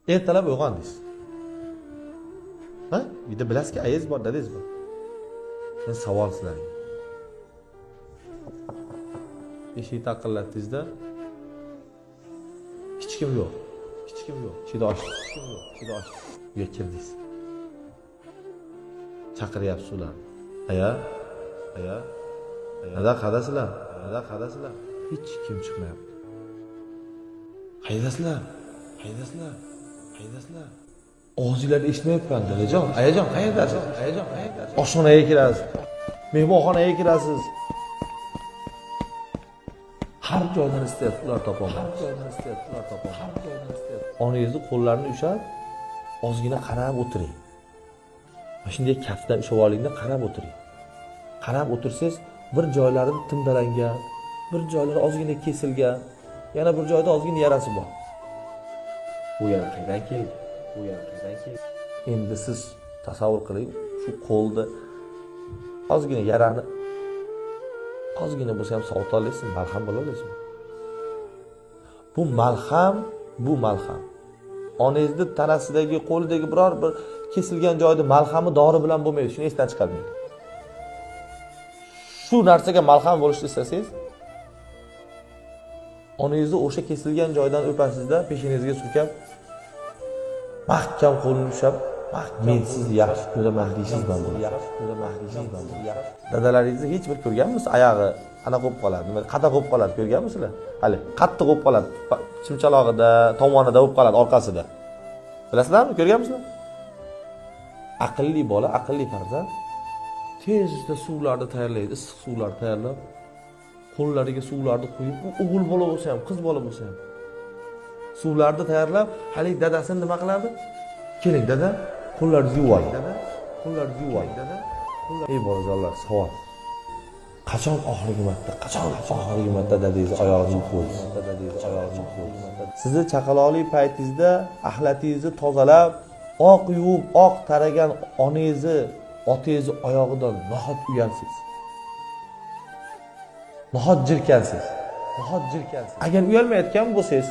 Ertalab uyg'ondingiz. Ha? Uyda bilasizki, ayiz bor, dadangiz bor. Men savol sizlarga. Eshik taqillatdingizda hech kim yo'q. Hech kim yo'q. Eshikni ochdi. Hech kim yo'q. Eshikni ochdi. Uyga kirdingiz. Chaqiryapsiz ularni. Aya, aya, dada qadasizlar? Dada qadasizlar? Hech kim chiqmayapti. Qaydasizlar? Qaydasizlar? Qaydasizlar? Og'zinglarni eshitmayapman, dadajon. Ayajon, qayerdasiz? Ayajon, qayerdasiz? Oshxonaga kirasiz. Mehmonxonaga kirasiz. Har joydan istayapsiz, ular topolmayapsiz. Har joydan istayapsiz, ular topolmayapsiz. Har joydan istayapsiz. Onangizni qo'llarini ushlab, ozgina qarab o'tiring. Mana shunday kaftidan ushlab olingda qarab o'tiring. Qarab o'tirsangiz, bir joylari timdalangan, bir joylari ozgina kesilgan, yana bir joyda ozgina yarasi bor. Bu yana qaydan keldi? Bu yana qaydan keldi? Endi siz tasavvur qiling, shu qo'lda ozgina yarani ozgina bo'lsa ham sovita olasizmi, malham bo'la olasizmi? Bu malham, bu malham. Onangizni tanasidagi, qo'lidagi biror bir kesilgan joyda malhami dori bilan bo'lmaydi, shuni esdan chiqarmang. Shu narsaga malham bo'lishni istasangiz, onangizni o'sha kesilgan joydan o'pasizda peshonangizga surkab, mahkam qo'lini ushlab, men sizni yaxshi ko'raman deysiz bilan bo'ladi. Yaxshi ko'raman deysiz bilan bo'ladi. Dadalaringizni hech bir ko'rganmisiz? Oyog'i ana qo'yib qoladi, nima qata qo'yib qoladi, ko'rganmisizlar? Hali qattiq qo'yib qoladi, chimchalog'ida, tomonida bo'lib qoladi, orqasida. Bilasizlarmi, ko'rganmisizlar? Aqlli bola, aqlli farzand tezda suvlarni tayyorlaydi, issiq suvlarni tayyorlab, qo'llariga suvlarni quyib, u o'g'il bola bo'lsa ham, qiz bola bo'lsa ham suvlarni tayyorlab, hali dadasini nima qiladi? Keling dada, qo'llaringizni yuvib oling. Dada, qo'llaringizni yuvib oling. Dada, ey bolajonlar, savol. Qachon oxirgi marta, qachon oxirgi marta dadangizni oyog'ini yuvib qo'ydingiz? Dadangizni oyog'ini yuvib qo'ydingiz. Sizni chaqaloqlik paytingizda axlatingizni tozalab, oq yuvib, oq taragan onangizni, otangizni oyog'idan nahot uyalsiz. Nahot jirkansiz. Nahot jirkansiz. Agar uyalmayotgan bo'lsangiz,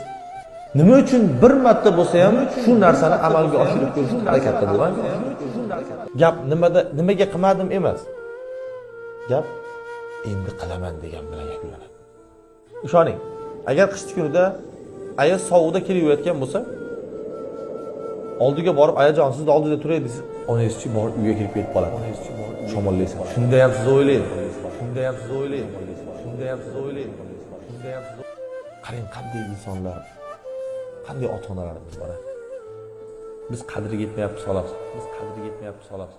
nima uchun bir marta bo'lsa ham shu narsani amalga oshirib ko'rishga harakatda bo'lmang? Gap nimada, nimaga qilmadim emas. Gap endi qilaman degan bilan yakunlanadi. Ishoning, agar qish kunida aya sovuqda kelayotgan bo'lsa, oldiga borib ayajon sizni oldida turay desa, onangizchi borib uyga kirib ketib qoladi. Onangizchi borib shamollaysiz. Shunda ham siz o'ylaydi. Shunda ham siz o'ylaydi. Shunda ham siz o'ylaydi. Shunda ham siz. Qarang, qanday insonlar, qanday ota-onalarimiz bor. Biz qadriga yetmayapmiz xolos. Biz qadriga yetmayapmiz xolos.